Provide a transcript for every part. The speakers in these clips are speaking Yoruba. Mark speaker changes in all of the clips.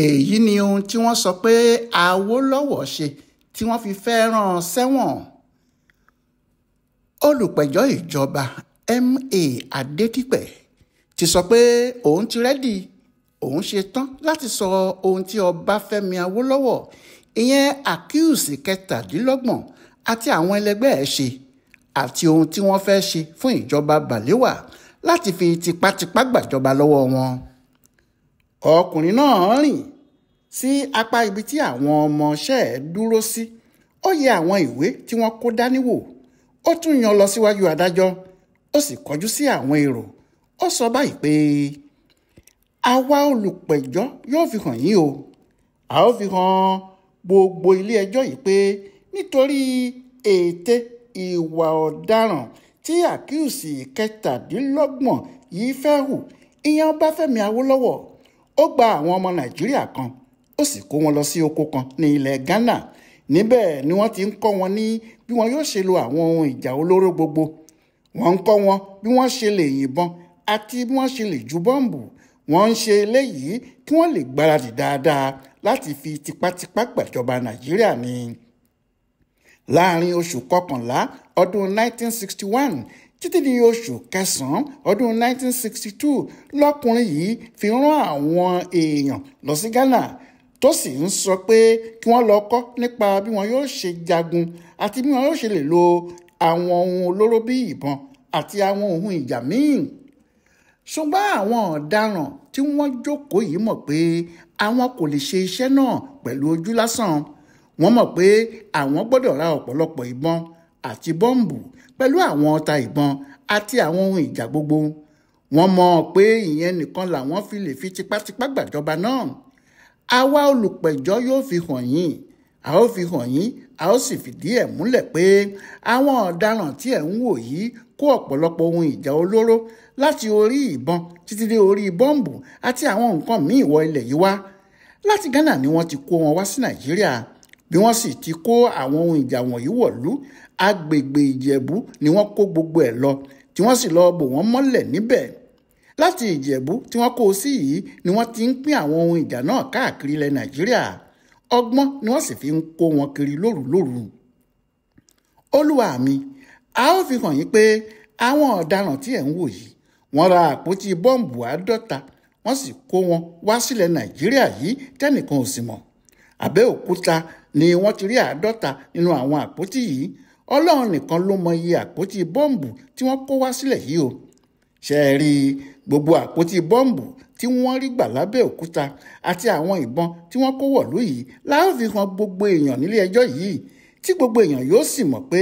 Speaker 1: Èyí ni ohun tí wọ́n sọ pé Awólọ́wọ̀ ṣe tí wọ́n fi fẹ́ rán an sẹ́wọ̀n. Olùpẹ̀jọ́ ìjọba M.A. Adédìpẹ̀ ti sọ pé òun ti rẹ́dì, òun ṣe tán láti sọ ohun tí Ọbáfẹ́mi Awólọ́wọ̀, ìyẹn Àkíùsì 27 àti àwọn ẹlẹgbẹ́ ẹ̀ ṣe àti ohun tí wọ́n fẹ́ ṣe fún ìjọba Balewa láti fi tipátipá gbàjọba lọ́wọ́ wọn. Ọkùnrin náà rìn sí apá ibi tí àwọn ọmọọṣẹ́ ẹ̀ dúró sí, ó yẹ àwọn ìwé tí wọ́n kó dání wò, ó tún yan lọ síwájú adájọ́, ó sì kọjú sí àwọn èrò, ó sọ báyìí pé àwa olùpẹ̀jọ́ yóò fi hàn yín o, a ó fi hàn gbogbo ilé ẹjọ́ yìí pé nítorí ète ìwà ọ̀daràn tí Àkíùsì 27 yìí fẹ́ hù, ìyẹn Ọbáfẹ́mi Awólọ́wọ̀, ó gba àwọn ọmọ Nàìjíríà kan, ó sì kó wọn lọ sí oko kan ní ilẹ̀ Ghana. Níbẹ̀ ni wọ́n ti ń kọ́ wọn ní bí wọn yóò ṣe lo àwọn ohun ìjà olóró gbogbo. Wọ́n ń kọ́ wọn bí wọ́n ṣe lè yìnbọn àti bí wọ́n ṣe lè ju bọ́ǹbù. Wọ́n ń ṣe eléyìí kí wọ́n lè gbáradì dáadáa láti fi tipátipá gbàjọba Nàìjíríà ni. Láàrin oṣù kọkànlá ọdún 1961 títí di oṣù kẹsàn-án ọdún 1962 lọ́kùnrin yìí fi rán àwọn èèyàn lọ sí Ghana, tó sì ń sọ pé kí wọ́n lọ kọ́ nípa bí wọn yóò ṣe jagun àti bí wọn yóò ṣe lè lo àwọn ohun olóró bíi ìbọn àti àwọn ohun ìjà míì. Ṣùgbọ́n àwọn ọ̀daràn tí wọ́n jókòó yìí mọ̀ pé àwọn kò lè ṣe iṣẹ́ náà pẹ̀lú ojú lásán. Wọ́n mọ̀ pé àwọn gbọ́dọ̀ ra ọ̀pọ̀lọpọ̀ ìbọn àti bọ́ǹbù pẹ̀lú àwọn ọta ìbọn àti àwọn ohun ìjà gbogbo. Wọ́n mọ̀ pé ìyẹn nìkan làwọn fi lè fi tipátipá gbàjọba náà. Àwa olùpẹ̀jọ́ yóò fi hàn yín, a ó fi hàn yín, a ó sì fìdí ẹ̀ múlẹ̀ pé àwọn ọ̀daràn tí ẹ̀ ń wò yìí kó ọ̀pọ̀lọpọ̀ ohun ìjà olóró láti orí ìbọn títí dé orí bọ́ǹbù àti àwọn nǹkan míì wọ ilẹ̀ yìí wá. Láti Ghana ni wọ́n ti kó wọn wá sí Nàìjíríà. Bí wọ́n sì ti kó àwọn ohun ìjà wọ̀nyí wọ̀lú, agbègbè Ìjẹ̀bú ni wọ́n kó gbogbo ẹ̀ lọ, tí wọ́n sì lọ bò wọ́n mọ́lẹ̀ níbẹ̀. Láti Ìjẹ̀bú tí wọ́n kó o sí yìí ni wọ́n ti ń pín àwọn ohun ìjà náà káàkiri ilẹ̀ Nàìjíríà. Ọgbọ́n ni wọ́n sì fi ń kó wọn kiri lórúlóru. Olúwa mi, a ó fi hàn yín pé àwọn ọ̀daràn tí ẹ̀ ń wò yìí, wọ́n ra àpótí bọ́ǹbù 50, wọ́n sì kó wọn wá sílẹ̀ Nàìjíríà yìí tẹ́nìkan ò sì mọ̀. Abẹ́òkúta ni wọ́n ti rí 50 nínú àwọn àpótí yìí. Ọlọ́run nìkan ló mọ iye àpótí bọ́ǹbù tí wọ́n kó wá sílẹ̀ yìí o. Ṣe é rí gbogbo àpótí bọ́ǹbù tí wọ́n rí gbà lábẹ́òkúta àti àwọn ìbọn tí wọ́n kó wọ̀lú yìí la ó fi hàn gbogbo èèyàn nílé ẹjọ́ yìí, tí gbogbo èèyàn yóò sì mọ̀ pé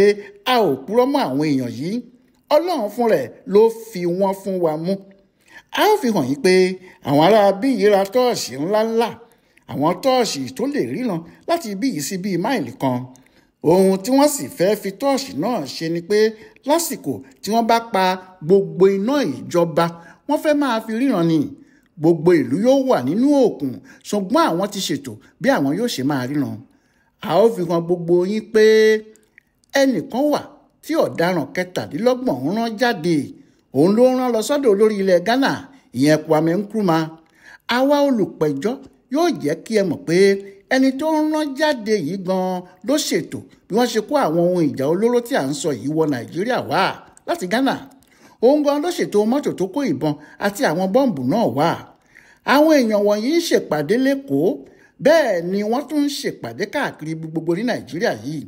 Speaker 1: a ò purọ́ mọ́ àwọn èèyàn yìí. Ọlọ́run fún rẹ̀ ló fi wọ́n fún wa mú. A ó fi hàn yín pé àwọn ará bí yìí ra tọ́ọ̀ṣì ńláńlá, àwọn tọ́ọ̀ṣì tó lè ríran láti ibí yìí sí bíi máìlì kan. Ohun tí wọ́n sì fẹ́ fi tọ́ọ̀ṣì náà ṣe ni pé lásìkò tí wọ́n bá pa gbogbo iná ìjọba, wọ́n fẹ́ máa fi ríran ni. Gbogbo ìlú yóò wà nínú òkun, ṣùgbọ́n àwọn ti ṣètò bí àwọn yóò ṣe máa ríran. A ó fi hàn gbogbo yín pé ẹnìkan wà tí ọ̀daràn 27 ń rán jáde. Òun ló ń rán lọ sọ́dọ̀ olórí ilẹ̀ Ghana, ìyẹn Kwame Nkrumah. Àwa olùpẹ̀jọ́ yóò jẹ́ kí ẹ mọ̀ pé ẹni tó ń rán jáde yìí gan-an ló ṣètò bí wọ́n ṣe kó àwọn ohun ìjà olóró tí à ń sọ yìí wọ Nàìjíríà wá láti Ghana. Òun gan ló ṣètò mọ́tò tó kó ìbọn àti àwọn bọ́ǹbù náà wá. Àwọn èèyàn wọ̀nyí ń ṣèpàdé lẹ́kọ̀ọ́, bẹ́ẹ̀ ni wọ́n tún ń ṣèpàdé káàkiri gbogbo ní Nàìjíríà yìí.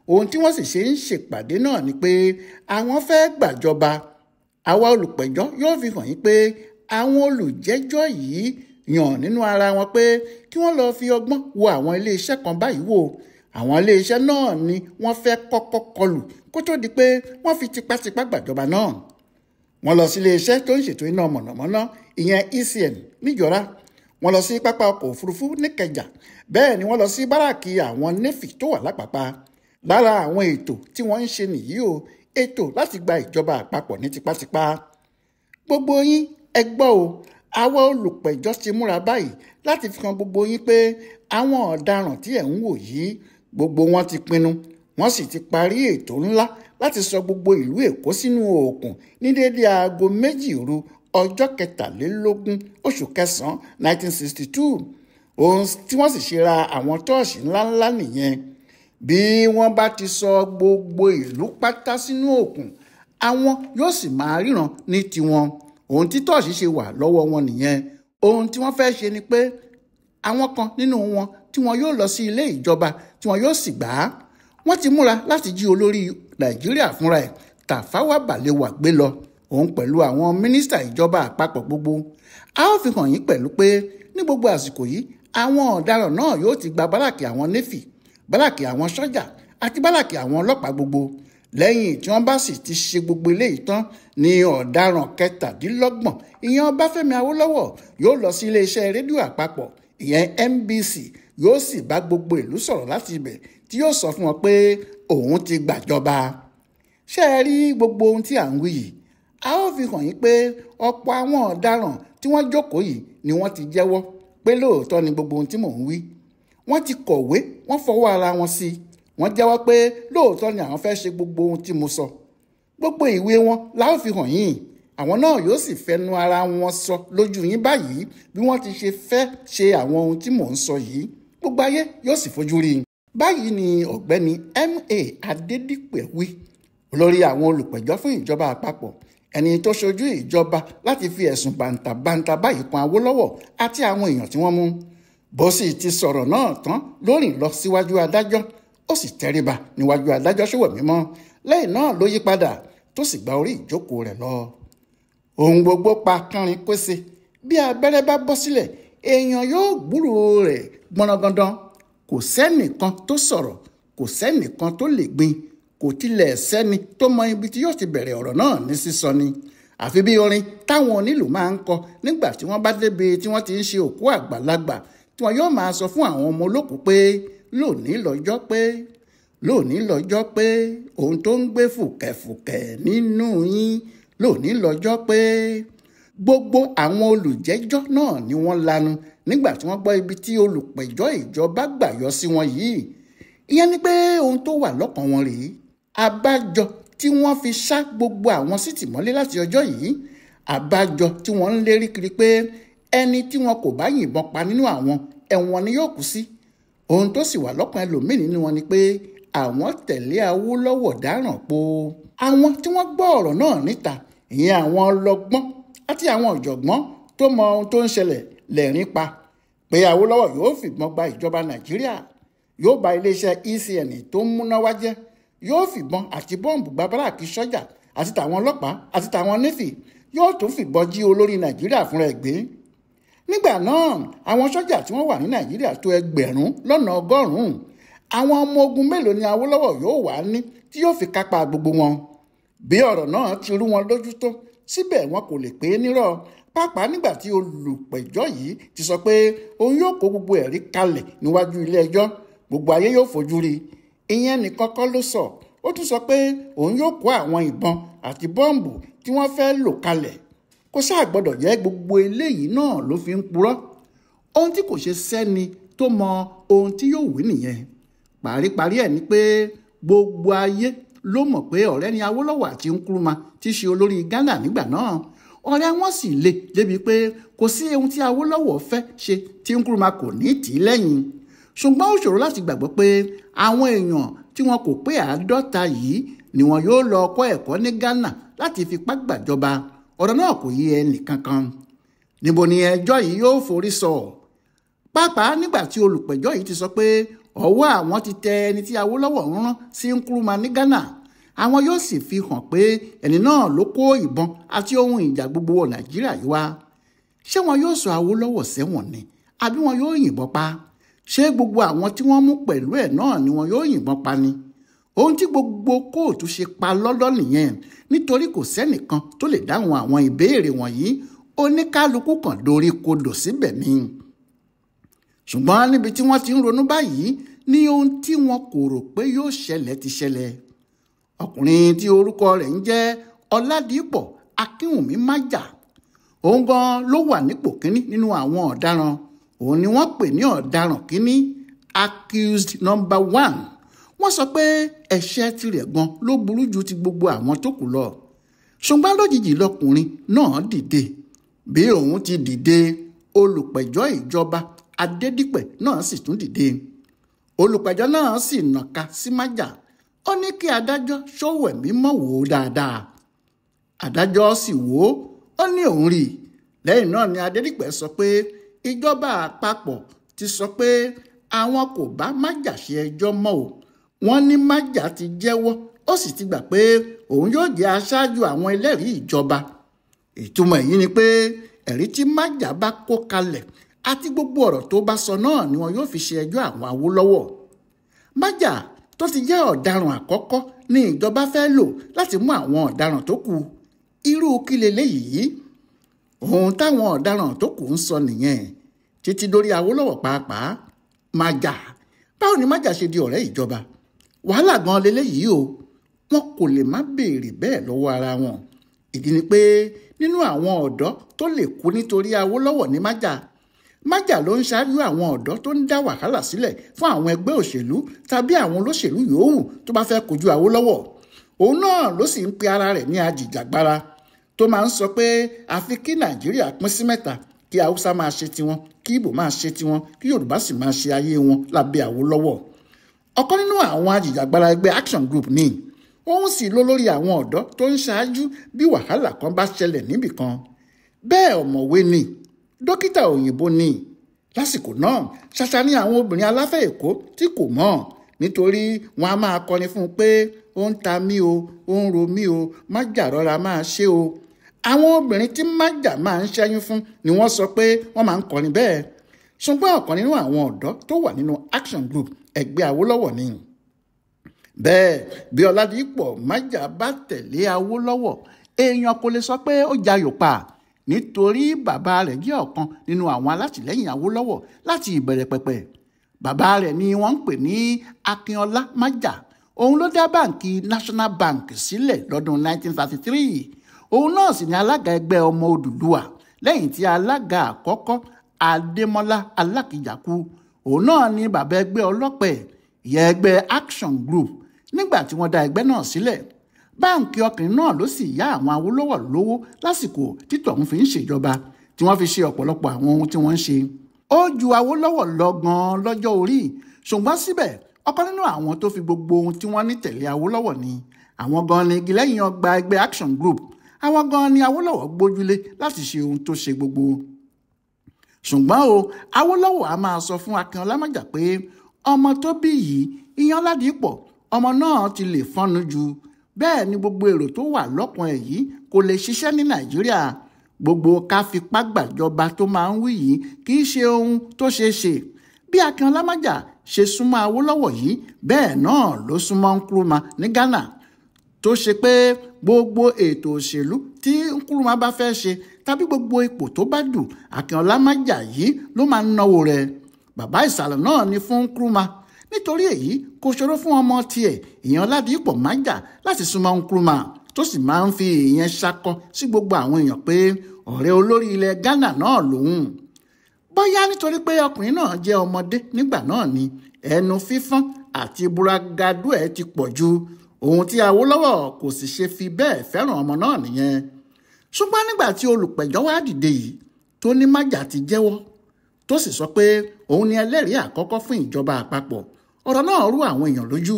Speaker 1: Ohun tí wọ́n sì ṣe ń ṣèpàdé náà ni pé àwọn fẹ́ gbàjọba. Àwa olùpẹ̀jọ́ yóò fi hàn yín pé àwọn olùjẹ́jọ́ yìí yàn nínú ara wọn pé kí wọ́n lọ́ọ́ fi ọgbọ́n wo àwọn iléeṣẹ́ kan báyìí wò. Àwọn iléeṣẹ́ náà ni wọ́n fẹ́ kọ́kọ́ kọlù kó tó di pé wọ́n fi tipátipá gbàjọba náà. Wọ́n lọ sí iléeṣẹ́ tó ń ṣètò iná mọ̀nàmọ́ná, ìyẹn ECN níjọra. Wọ́n lọ sí pápá ọkọ̀ òfurufú níkẹjà. Bẹ́ẹ̀ ni wọ́n lọ sí báràkì àwọn nẹ́fì tó wà lápapá. Lára àwọn ètò tí wọ́n ń ṣe nìyí o, ètò láti gba ìjọba àpapọ̀ ní tipátipá. Gbogbo yín ẹ gbọ́ o, àwa olùpẹ̀jọ́ ti múra báyìí láti fi hàn gbogbo yín pé àwọn ọ̀daràn tí ẹ̀ ń wò yìí, gbogbo wọn ti pinnu, wọ́n sì ti parí ètò ńlá láti sọ gbogbo ìlú Èkó sínú òkun ní déédé aago 2 òru ọjọ́ 23 oṣù kẹsàn-án 1962. Ohun tí wọ́n sì ṣe ra àwọn tọ́ọ̀ṣì ńláńlá nìyẹn. Bí wọ́n bá ti sọ gbogbo ìlú pátá sínú òkun, àwọn yóò sì máa ríran ní tiwọn. Ohun tí tọ́ọ̀ṣì ṣe wà lọ́wọ́ wọn nìyẹn. Ohun tí wọ́n fẹ́ ṣe ni pé àwọn kan nínú wọn tí wọn yóò lọ sí ilé ìjọba tí wọn yóò sì gbà á. Wọ́n ti múra láti jí olórí Nàìjíríà fúnra ẹ̀ Tafawa Balewa gbé lọ, òun pẹ̀lú àwọn mínísítà ìjọba àpapọ̀ gbogbo. A ó fi hàn yín pẹ̀lú pé ní gbogbo àsìkò yìí àwọn ọ̀daràn náà yóò ti gba báràkì àwọn nẹ́fì, báràkì àwọn sọ́jà àti báràkì àwọn ọlọ́pàá gbogbo. Lẹ́yìn tí wọ́n bá sì ti ṣe gbogbo eléyìí tán ní ọ̀daràn 27 ìyẹn Ọbáfẹ́mi Awólọ́wọ̀ yóò lọ sí iléeṣẹ́ rédíò àpapọ̀ ìyẹn NBC, yóò sì bá gbogbo ìlú sọ̀rọ̀ láti ibẹ̀ tí yóò sọ fún wọn pé òun ti gbàjọba. Ṣé ẹ rí gbogbo ohun tí à ń wí yìí? A ó fi hàn yín pé ọ̀pọ̀ àwọn ọ̀daràn tí wọ́n jókòó yìí ni wọ́n ti jẹ́wọ́ pé lóòótọ́ ni gbogbo ohun tí mò ń wí. Wọ́n ti kọ̀wé, wọ́n fọwọ́ ara wọn sí i. Wọ́n jẹ́wọ́ pé lóòótọ́ ni àwọn fẹ́ ṣe gbogbo ohun tí mo sọ. Gbogbo ìwé wọn la ó fi hàn yín. Àwọn náà yóò sì fẹnu ara wọn sọ lójú yín báyìí bí wọ́n ti ṣe fẹ́ ṣe àwọn ohun tí mò ń sọ yìí. Gbogbo ayé yóò sì fojú rí i. Báyìí ni ọ̀gbẹ́ni M.A. Adédìpẹ̀ wí, olórí àwọn olùpẹ̀jọ́ fún ìjọba àpapọ̀, ẹni tó ṣojú ìjọba láti fi ẹ̀sùn bàǹtàbàǹtà báyìí kan Awólọ́wọ̀ àti àwọn èèyàn tí wọ́n mú. Bó sì ti sọ̀rọ̀ náà tán ló rìn lọ síwájú adájọ́, ó sì tẹríba níwájú adájọ́ Ṣówẹ̀mímọ́. Lẹ́yìn náà ló yí padà tó sì gba orí ìjókòó rẹ̀ lọ. Ohun gbogbo pa kánrin kóse, bí abẹ́rẹ́ bá bọ́ sílẹ̀ èèyàn yóò gbúròó rẹ̀ gbọ̀nrangandan. Kò sẹ́nìkan tó sọ̀rọ̀, kò sẹ́nìkan tó lè gbin, kò tilẹ̀ sẹ́ni tó mọ ibi tí yóò ti bẹ̀rẹ̀ ọ̀rọ̀ náà ní sísọ ni. Àfi bí orin táwọn onílù máa ń kọ nígbà tí wọ́n bá débi tí wọ́n ti ń ṣe òkú àgbàlagbà, tí wọ́n yóò máa sọ fún àwọn ọmọ olókùú pé lónìí lọ́jọ́ pé, lónìí lọ́jọ́ pé, ohun tó ń gbé fùkẹ̀fùkẹ̀ nínú yín, lónìí lọ́jọ́ pé. Gbogbo àwọn olùjẹ́jọ́ náà ni wọ́n lanu nígbà tí wọ́n gbọ́ ibi tí olùpẹ̀jọ́ ìjọba gbà yọ sí wọn yìí. Ìyẹn ni pé ohun tó wà lọ́kàn wọn rèé. Àbájọ tí wọ́n fi ṣá gbogbo àwọn sítìmọ́lé láti ọjọ́ yìí, àbájọ tí wọ́n ń lérí kiri pé ẹni tí wọn kò bá yìnbọn pa nínú àwọn ẹ̀wọ̀n ni yóò kú sí. Ohun tó sì wà lọ́kàn ẹlòmíì nínú wọn ni pé àwọn tẹ̀lé Awólọ́wọ̀ dáràn po. Àwọn tí wọ́n gbọ́ ọ̀rọ̀ náà níta, ìyẹn àwọn ọlọ́gbọ́n àti àwọn ọ̀jọ̀gbọ́n tó mọ ohun tó ń ṣẹlẹ̀ lẹ́rìn pa pé Awólọ́wọ̀ yóò fìbọn gba ìjọba Nàìjíríà, yóò ba iléeṣẹ́ ECN tó ń múná wá jẹ́, yóò fìbọn àti bọ́ǹbù gba báràkì sọ́jà àti tàwọn ọlọ́pàá àti tàwọn nẹ́fì, yóò tún fìbọn jí olórí Nàìjíríà fúnra ẹ̀ gbé. Nígbà náà àwọn sọ́jà tí wọ́n wà ní Nàìjíríà tó 1,100,000. Àwọn ọmọ ogun mélòó ni Awólọ́wọ̀ yóò wá ní tí yóò fi kápá gbogbo wọn? Bí ọ̀rọ̀ náà ti rú wọn lójú tó, síbẹ̀ wọn kò lè pè é nírọ́, pàápàá nígbà tí olùpẹ̀jọ́ yìí ti sọ pé òun yóò kó gbogbo ẹ̀rí kalẹ̀ níwájú ilé ẹjọ́, gbogbo ayé yóò fojú rí i. Ìyẹn nìkan kọ́ ló sọ, ó tún sọ pé òun yóò kó àwọn ìbọn àti bọ́ǹbù tí wọ́n fẹ́ lò kalẹ̀. Kò sáà gbọ́dọ̀ jẹ́ gbogbo eléyìí náà ló fi ń purọ́. Ohun tí kò ṣe sẹ́ni tó mọ ohun tí yóò wí nìyẹn. Paríparí ẹ̀ ni pé gbogbo ayé ló mọ̀ pé ọ̀rẹ́ ni Awólọ́wọ̀ àti Nkrumah ti ṣe olórí Ghana nígbà náà. Ọ̀rẹ́ wọn sì le débi pé kò sí ohun tí Awólọ́wọ̀ fẹ́ ṣe tí Nkrumah kò ní tì í lẹ́yìn. Ṣùgbọ́n ó ṣòro láti gbàgbọ́ pé àwọn èèyàn tí wọn kò pé 50 yìí ni wọn yóò lọ kọ́ ẹ̀kọ́ ní Ghana láti fipá gbàjọba. Ọ̀rọ̀ náà kò yé ẹnì kankan. Níbo ni ẹjọ́ yìí yóò forí sọ? Pàápàá nígbà tí olùpẹ̀jọ́ yìí ti sọ pé ọwọ́ àwọn ti tẹ ẹni tí Awólọ́wọ̀ ń rán sí Nkrumah ní Ghana, àwọn yóò sì fi hàn pé ẹni náà ló kó ìbọn àti ohun ìjà gbogbo wọ Nàìjíríà yìí wá. Ṣé wọn yóò sọ Awólọ́wọ̀ sẹ́wọ̀n ni àbí wọn yóò yìnbọn pa? Ṣé gbogbo àwọn tí wọ́n mú pẹ̀lú ẹ̀ náà ni wọn yóò yìnbọn pa ni? Ohun tí gbogbo kóòtù ṣe pa lọ́lọ́ nìyẹn, nítorí kò sẹ́nìkan tó lè dáhùn àwọn ìbéèrè wọ̀nyí. Oníkálukú kan dorí kodò síbẹ̀ ni. Ṣùgbọ́n níbi tí wọ́n ti ń ronú báyìí ní ohun tí wọn kò rò pé yóò ṣẹlẹ̀ ti ṣẹlẹ̀. Ọkùnrin tí orúkọ rẹ̀ ń jẹ́ Ọládìpọ̀ Akínwùmí Májà, òun gan ló wà nípò kínní nínú àwọn ọ̀daràn. Òun ni wọ́n pè ní ọ̀daràn kínní, accused number 1. Wọ́n sọ pé ẹ̀ṣẹ̀ tirẹ̀ gan ló burú ju ti gbogbo àwọn tó kù lọ. Ṣùgbọ́n lójijì lọkùnrin náà dìde. Bí òun ti dìde, olùpẹ̀jọ́ ìjọba Adédìpẹ̀ náà sì tún dìde. Olùpẹ̀jọ́ náà sì nàka sí Májà, ó ní kí adájọ́ Ṣówẹ̀mímọ́ wò ó dáadáa. Adájọ́ sì wò ó, ó ní òun rí i. Lẹ́yìn náà ni Adédìpẹ̀ sọ pé ìjọba àpapọ̀ ti sọ pé àwọn kò bá Májà ṣe ẹjọ́ mọ́ o. Wọ́n ní Májà ti jẹ́wọ́, ó sì ti gbà pé òun yóò jẹ́ aṣáájú àwọn ẹlẹ́rìí ìjọba. Ìtumọ̀ èyí ni pé ẹ̀rí tí Májà bá kó kalẹ̀ àti gbogbo ọ̀rọ̀ tó bá sọ náà ni wọn yóò fi ṣe ẹjọ́ àwọn Awólọ́wọ̀. Májà tó ti jẹ́ ọ̀daràn àkọ́kọ́ ní ìjọba fẹ́ lò láti mú àwọn ọ̀daràn tó kù. Irú kí leléyìí? Ohun táwọn ọ̀daràn tó kù ń sọ nìyẹn títí dórí Awólọ́wọ̀ pàápàá. Májà, báwo ni Májà ṣe di ọ̀rẹ́ ìjọba? Wàhálà gan leléyìí o. Wọn kò lè má béèrè bẹ́ẹ̀ lọ́wọ́ ara wọn. Ìdí ni pé nínú àwọn ọ̀dọ́ tó lè kú nítorí Awólọ́wọ̀ ní Májà. Májà ló ń ṣáájú àwọn ọ̀dọ́ tó ń dá wàhálà sílẹ̀ fún àwọn ẹgbẹ́ òṣèlú tàbí àwọn olóṣèlú yòówù tó bá fẹ́ kojú Awólọ́wọ̀. Òun náà ló sì ń pe ara rẹ̀ ní ajìjàgbara tó máa ń sọ pé àfi kí Nàìjíríà pín sí mẹ́ta, kí Haúsá máa ṣe tiwọn, kí Ìgbò máa ṣe tiwọn, kí Yorùbá sì máa ṣe ayé wọn lábẹ́ Awólọ́wọ̀. Ọ̀kan nínú àwọn ajìjàgbara ẹgbẹ́ Action Group ni òun sì ló lórí àwọn ọ̀dọ́ tó ń ṣáájú bí wàhálà kan bá ṣẹlẹ̀ níbìkan. Bẹ́ẹ̀ ọ̀mọ̀wé ni, dókítà òyìnbó ni. Lásìkò náà ṣàṣà ni àwọn obìnrin aláfẹ́ Èkó tí kò mọ̀, nítorí wọn a máa kọrin fún un pé ó ń ta mí o, ó ń ro mí o, Májà rọra máa ṣe o. Àwọn obìnrin tí Májà máa ń ṣẹ́yún fún ni wọ́n sọ pé wọ́n máa ń kọrin bẹ́ẹ̀. Ṣùgbọ́n ọ̀kan nínú àwọn ọ̀dọ́ tó wà nínú Action Group ẹgbẹ́ Awólọ́wọ̀ ni. Bẹ́ẹ̀ bí Ọládìpọ̀ Májà bá tẹ̀lé Awólọ́wọ̀, èèyàn kò lè sọ pé ó jayò pa, nítorí bàbá rẹ̀ jẹ́ ọ̀kan nínú àwọn alátìlẹ́yìn Awólọ́wọ̀ láti ìbẹ̀rẹ̀ pẹ̀pẹ̀. Bàbá rẹ̀ ni wọ́n ń pè ní Akínọlá Májà. Òun ló dá báǹkì National Bank sílẹ̀ lọ́dún 1933. Òun náà sì ni alága ẹgbẹ́ ọmọ Odùduwà lẹ́yìn tí alága àkọ́kọ́ Adémọ́lá Alákìjà kú. Òun náà ni bàbá ẹgbẹ́ ọlọ́pẹ̀, ìyẹn ẹgbẹ́ Action Group, nígbà tí wọ́n dá ẹgbẹ́ náà sílẹ̀. Báǹkì ọkùnrin náà ló sì yá àwọn Awólọ́wọ̀ lówó lásìkò títọ̀hún fi ń ṣèjọba, tí wọ́n fi ṣe ọ̀pọ̀lọpọ̀ àwọn ohun tí wọ́n ń ṣe. Ó ju Awólọ́wọ̀ lọ gan-an lọ́jọ́ orí, ṣùgbọ́n síbẹ̀ ọ̀kan nínú àwọn tó fi gbogbo ohun tí wọ́n ní tẹ̀lé Awólọ́wọ̀ ni. Àwọn gan-an ni igi lẹ́yìn ọgbà ẹgbẹ́ Action Group. Àwọn gan-an ni Awólọ́wọ̀ gbójúlé láti ṣe ohun tó ṣe gbogbo. Ṣùgbọ́n o, Awólọ́wọ̀ a máa sọ fún Akínọlá Májà pé ọmọ tó bí yìí, ìyẹn Ọládìpọ̀, ọmọ náà ti lè fọ́nu ju. Bẹ́ẹ̀ ni gbogbo èrò tó wà lọ́kàn ẹ̀ yìí kò lè ṣiṣẹ́ ní Nàìjíríà. Gbogbo ká fipá gbàjọba tó máa ń wí yìí kì í ṣe ohun tó ṣeé ṣe. Bí Akínọlá Májà ṣe súnmọ́ Awólọ́wọ̀ yìí, bẹ́ẹ̀ náà ló súnmọ́ Nkrumah ní Ghana, tó ṣe pé gbogbo ètò òṣèlú tí Nkrumah bá fẹ́ ṣe tàbí gbogbo ipò tó bá dù, Akínọlá Májà yìí ló máa ń náwó rẹ̀. Bàbá ìsàlẹ̀ náà ni fún Nkrumah. Nítorí èyí kò ṣòro fún ọmọ tiẹ̀, ìyẹn Ọládìpọ̀ Májà, láti súnmọ́ Nkrumah, tó sì máa ń fi ìyẹn ṣakọ sí gbogbo àwọn èèyàn pé ọ̀rẹ́ olórí ilẹ̀ Ghana náà lòun. Bóyá nítorí pé ọkùnrin náà jẹ́ ọmọdé nígbà náà ni ẹnu fífọ́n àti buragadu ẹ̀ ti pọ̀ ju, ohun tí Awólọ́wọ̀ kò sì ṣe fi bẹ́ẹ̀ fẹ́ràn ọmọ náà nìyẹn. Ṣùgbọ́n nígbà tí olùpẹ̀jọ́ wá dìde yìí tó ní Májà ti jẹ́wọ́, tó sì sọ pé òun ni ẹlẹ́rìí àkọ́kọ́ fún ìjọba àpapọ̀, ọ̀rọ̀ náà rú àwọn èèyàn lójú.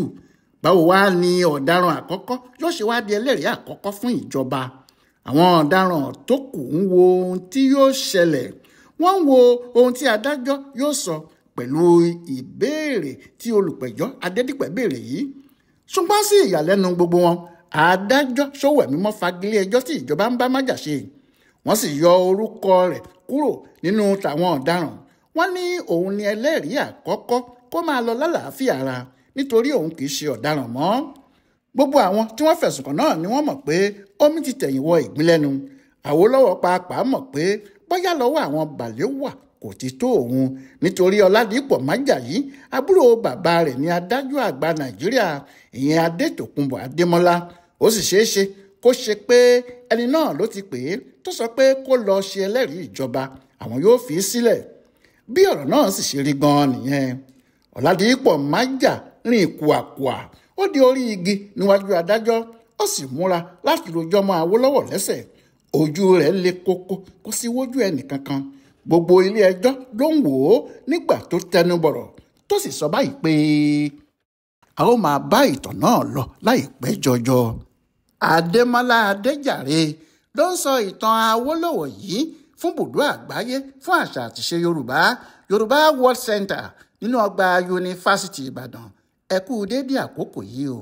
Speaker 1: Báwo wá ni ọ̀daràn àkọ́kọ́ yóò ṣe wá di ẹlẹ́rìí àkọ́kọ́ fún ìjọba? Àwọn ọ̀daràn tó kù ń wo ohun tí yóò ṣẹlẹ̀. Wọ́n ń wo ohun tí adájọ́ yóò sọ pẹ̀lú ìbéèrè tí olùpẹ̀jọ́ Adédìpẹ̀ béèrè yìí. Ṣùgbọ́n sí ìyàlẹ́nu gbogbo wọn, adájọ́ Ṣówẹ̀mímọ́ fagilé ẹjọ́ tí ìjọba ń bá Májà ṣe. Wọ́n sì yọ orúkọ rẹ̀ kúrò nínú tàwọn ọ̀daràn. Wọ́n ní òun ni ẹlẹ́rìí àkọ́kọ́ kó máa lọ lálàáfíà ara, nítorí òun kì í ṣe ọ̀daràn mọ́. Gbogbo àwọn tí wọ́n fẹ̀sùn kàn náà ni wọ́n mọ̀ pé omi ti tẹ̀yìn wọ ìgbín lẹ́nu. Awólọ́wọ̀ pàápàá mọ̀ pé bóyá lọ́wọ́ àwọn Balewa kò ti tó òun, nítorí Ọládìpọ̀ Májà yìí, àbúrò bàbá rẹ̀ ní adájọ́ àgbà Nàìjíríà, ìyẹn Adétòkunbọ̀ Adémọ́lá. Ó sì ṣeé ṣe kó ṣe pé ẹni náà ló ti pè é tó sọ pé kó lọ ṣe ẹlẹ́rìí ìjọba, àwọn yóò fi í sílẹ̀. Bí ọ̀rọ̀ náà sì ṣe rí gan-an nìyẹn. Ọládìpọ̀ Májà rìn kùàkùà, ó di orí igi níwájú adájọ́, ó sì múra láti rojọ́ mọ́ Awólọ́wọ̀ lẹ́sẹ̀. Ojú rẹ̀ le koko, kò sí wojú ẹnì kankan. Gbogbo ilé ẹjọ́ ló ń wò ó nígbà tó tẹnu bọ̀rọ̀ tó sì sọ báyìí pé a ó máa bá ìtàn náà lọ láìpẹ́ jọjọ. Adémọ́lá Adéjàre ló ń sọ ìtàn Awólọ́wọ̀ yìí fún bùdó àgbáyé fún àṣà àtìṣe Yorùbá, Yorùbá World Center nínú ọgbà Yunifásítì Ìbàdàn. Ẹ kú déédéé àkókò yìí o.